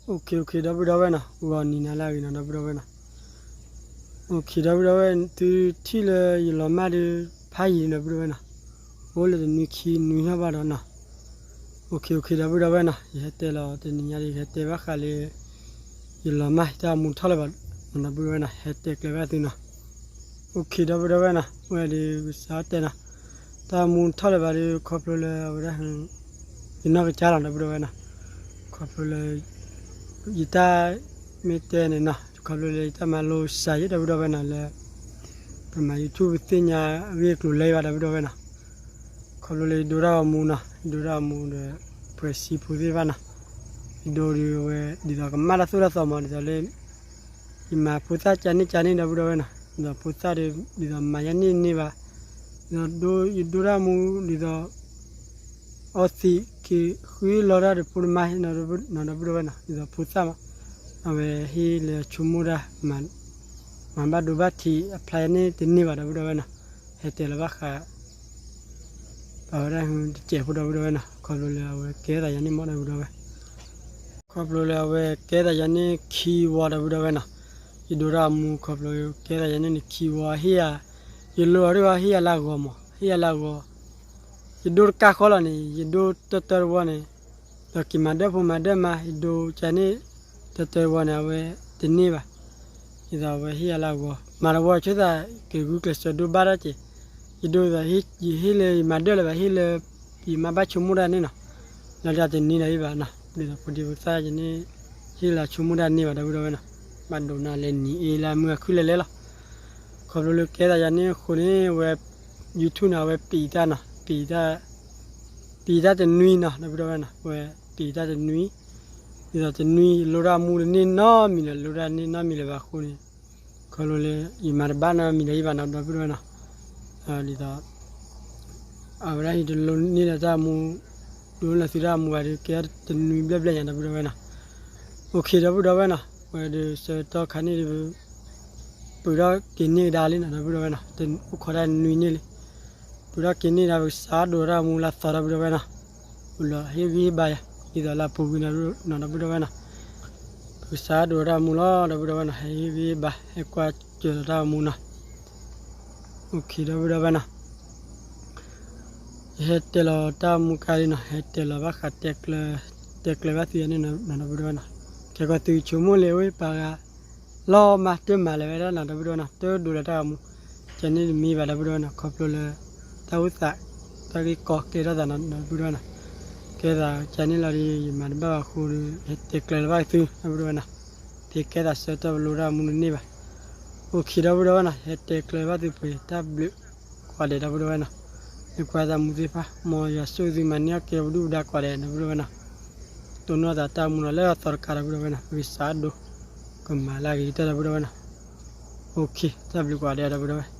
အိၣ်ခ့ အိၣ်ခ့ ဒီပုၢ်ဒီဝဲၢ်နီၤ, ဂီၤနံၤနၤလၢအဂ့ၤနီၤ ဒီပုၢ်ဒီဝဲၢ်နီၤ. အိၣ်ခ့ ဒီပုၢ်ဒီဝဲၢ် သုထံၣ်လၢယလီၤမၢ်ဒီး ဖးယံၤဒီပုၢ်ဒီဝဲၢ်နီၤ, အိၣ်လၢတနွံခံနွံဟီၣ်ဘၣ်ဒီးနီၤ. အိၣ်ခ့ အိၣ်ခ့ ဒီပုၢ်ဒီဝဲၢ်နီၤ, ယဟဲတဲလီၤတနံၤညါဒီး ယဟဲတဲဘၣ်ဃးလၢ ယလီၤမၢ်တၢ်မူထီၣ်လၢၤဘၣ် ဒီပုၢ်ဒီဝဲၢ်နီၤ, ဟဲတဲကျဲၤဘၣ်သုနီၤ. အိၣ်ခ့ ဒီပုၢ်ဒီဝဲၢ်နီၤ, ဝဲဒီးကစးတဲနီၤ, တၢ်မူထီၣ်လၢၤဘၣ်ဒီး ခီဖျိလၢအဝဲဒၣ် ယနီၢ်ကစၢ်လီၤ ဒီပုၢ်ဒီဝဲၢ်နီၤ, ခီဖျိလၢ ယတၢ်မ့ၢ်တဲန့ၣ်နီၤ, ခီဖျိလၢယတၢ်မၤလိစှၤယဲ ဒီပုၢ်ဒီဝဲၢ်နီၤ, လၢ ပမၤ YouTube ပသ့ၣ်ညါအဂ့ၢ်အကျိၤလၢၤဘၣ် ဒီပုၢ်ဒီဝဲၢ်နီၤ. ခီဖျိလၢယဒိတၢ်ဂီၤမူနီၤ, ယဒိတၢ်ဂီၤမူဒီး ဖှဲးစံဖိသ့ၣ်တဖၣ်နီၤ, ယဒိဒီးအဝဲ ဒ်သိးကမၣ်တၢ်သိၣ်တၢ်သီမး ဒ်သိးလၢ ယမၤဖိသၣ်ကန့ၣ်ကန့ၣ် ဒီပုၢ်ဒီဝဲၢ်နီၤ, ဒ်သိးဖိသၣ်ဒီး ဒ်သိးမၤယၤန့ၢ်န့ၢ်ဘၣ်, ဒ်သိးယဒိတၢ်မူ ဒ်သိး အီသံးက့ၤဃုလီၤတၢ်ဒီးဖိတမါနီၤ ဒီပုၢ်ဒီဝဲၢ်နီၤ, ဒ်သိးဖိသၣ်မး အဝဲဟ့ၣ်လၢဆိကမိၣ်တၢ် မၤဘၣ်ဒိဘၣ်ထံးအဖျါယၤန့ၣ်တန့ၢ်ဘၣ် ဒီပုၢ်ဒီဝဲၢ်နီၤ, ဟဲတဲလီၤဘၣ်ဃး အဝဲဒၣ်တစဲးဖိ ဒီပုၢ်ဒီဝဲၢ်နီၤ, ခီဖျိလၢအဝဲကဲသးယၤန့ၣ်မး ဒီပုၢ်ဒီဝဲၢ်, ခီဖျိလၢအဝဲကဲသးယၤန့ၣ်ခံဝီ ဒီပုၢ်ဒီဝဲၢ်နီၤ, ယဒိတၢ်ဂီၤမူ ခီဖျိကဲသးယၤန့ၣ်န့ၣ်ခံဝီ ဟ့ၣ်ယၤ, ယလိၤအီၤဒ်ဝဲဟ့ၣ်ယၤလၢအဂီၤမး ဟ့ၣ်ယၤလၢအဂီၤ, ယဒိတကးဃီလီၤန့ၣ် ယဒိတၢတၢတဝီန့ၣ် ဒီးက့ၤမၤဒၢဖိမၤဒၢမါ ယဒိကန့ၣ် တၢတၢတဝီန့ၣ် အဝဲတန့ၢ်ဘၣ်, ဒ်သိးအဝဲဟ့ၣ်ယၤလၢအဂီၤ, မၤတဝီဆၢသး က့ၤဂုာ်ကျဲးစၢးဒိဘၣ်တၢ်က့ၤ, ယဒိဒ်သိး ယဟ့ၣ်လၢယမၤဒၢလၢၤဘၣ် ဟ့ၣ်လၢ ယမၤဘၣ်ဆိကမိၣ်တၢ်န့ၣ်နီၤ, လၢတၢ်တန့ၢ်ဒီးအံၤဘၣ်နီၤ, ဒ်သိးဖိဒံဖိသၣ်ယန့ၣ် ဟ့ၣ်လၢဆိကမိၣ်တၢ်န့ၢ်ဘၣ် ဒီပုၢ်ဒီဝဲၢ်နီၤ, ဘၣ်ဒိးနၤလဲၤနံၤအ့လၢမုၢ်အခုၣ်လဲၤလဲၤလီၤ, ခီဖျိလၢကဲသးယၤန့ၣ်အဃိန့ၣ် အဝဲ YouTube နီၤ အဝဲပံးတၢ်နီၤ, ပံးတၢ် ပံးတၢ်တနွံနီၤ ဒီပုၢ်ဒီဝဲၢ်နီၤ, အဝဲပံးတၢ်တနွံ, ဒ်သိးတနွံယလိတၢ်မူတန့ၢ်နီတမံၤလၢၤ လိတၢ်န့ၢ်နီတမံၤလၢၤဘၣ်အဃိန့ၣ်, ခီဖျိလၢယမၤတဘၣ်နီတမံၤဒီးအံၤဘၣ်နီၤ ဒီပုၢ်ဒီဝဲၢ်နီၤ, ဒ်သိး အဝဲဒၣ်ဟံးတလိန့ၢ်ဒီးတၢ်မူ, ဒိလီၤသုတၢ်မူဘၣ်ဒီး ကဲတနွံဘျဲၣ်ဘျဲၣ်ညါ ဒီပုၢ်ဒီဝဲၢ်နီၤ, အိၣ်ခ့ ဒီပုၢ်ဒီဝဲၢ်နီၤ, ဝဲဒီးဆၢကတီၢ်ခါန့ၣ်ဒီး ပှၤထီၣ်က့ၤန့ၢ်ကဒါလံနီၤ ဒီပုၢ်ဒီဝဲၢ်နီၤ, အိၣ်ခိးတၢ်နွံန့ၣ်လံ, ပှၤထီၣ်က့ၤန့ၢ်ကဒါ ပကစးဒိးတၢ်မူလၢသီ ဒီပုၢ်ဒီဝဲၢ်နီၤ, ပလီၤဟ့ၣ်ဂံၢ်ဟ့ၣ်ဘါယၤ ဒ်သိးလၢအပူၤကွံာ်နီၤ ဒီပုၢ်ဒီဝဲၢ်နီၤ, ပကစးဒိးတၢ်မူလီၤ ဒီပုၢ်ဒီဝဲၢ်နီၤ, ဟဲဟ့ၣ်ဂံၢ်ဟ့ၣ်ဘါ ဟဲကွၢ်စၢၤလီၤတၢ်မူနီၤ, အိၣ်ခ့ ဒီပုၢ်ဒီဝဲၢ်နီၤ ယဟဲတဲလီၤတၢ်မူကါလံနီၤ, ဟဲတဲလီၤဘၣ်ဃး တဲကျၢၤဘၣ်သုယၤန့ၣ်နီၤ ဒီပုၢ်ဒီဝဲၢ်နီၤ, ခဲကီးသုဆိကမိၣ်လၢဝဲပှၤဂၤ လီၤမၢ်တမၤလၢၤဝဲဒၣ်နီၤ ဒီပုၢ်ဒီဝဲၢ်နီၤ, တဒိးလၢတၢ်ဂီၤမူ, ကန့ၣ်တမ့ၢ်ဘၣ် ဒီပုၢ်ဒီဝဲၢ်နီၤ, ခီဖျိလၢ တၢ်အိၣ်သး တၢ်ဂ့ၢ်ကီကဲထီၣ်သးနီၤ ဒီပုၢ်ဒီဝဲၢ်နီၤ, ကဲသးကန့ၣ်လီၤဒီး ယမၤတဘၣ်ဘၣ်အဃိဒီး ဟဲတဲကျၢၤလၢၤဘၣ်သု ဒီပုၢ်ဒီဝဲၢ်နီၤ, ဖဲကဲသးဆၢကတီၢ်ပလိတၢ်မူတန့ၢ်ဘၣ် အိၣ်ခ့ ဒီပုၢ်ဒီဝဲၢ်နီၤ, ဟဲတဲကျၢၤဘၣ်သုပှဲၤ တၢ်ဘျုးကိးဂၤဒဲး ဒီပုၢ်ဒီဝဲၢ်နီၤ, လၢကွၢ်တၢ်မူသ့ၣ်တဖၣ် မ်ယွၤဆိၣ်ဂ့ၤသုမၤန့ၢ်အီၣ်ကဲပဒုၣ်ပဒါကိးဂၤဒဲး ဒီပုၢ်ဒီဝဲၢ်နီၤ, တိၢ်နီၣ်သးတၢ်မူလီၤလၢအသီတကး ဒီပုၢ်ဒီဝဲၢ်နီၤ, ပကစးဒိး ကမၤလၢအဂ့ၤကတၢၢ် ဒီပုၢ်ဒီဝဲၢ်နီၤ, အိၣ်ခ့ တၢ်ဘျုးကိးဂၤဒဲး ဒီပုၢ်ဒီဝဲၢ်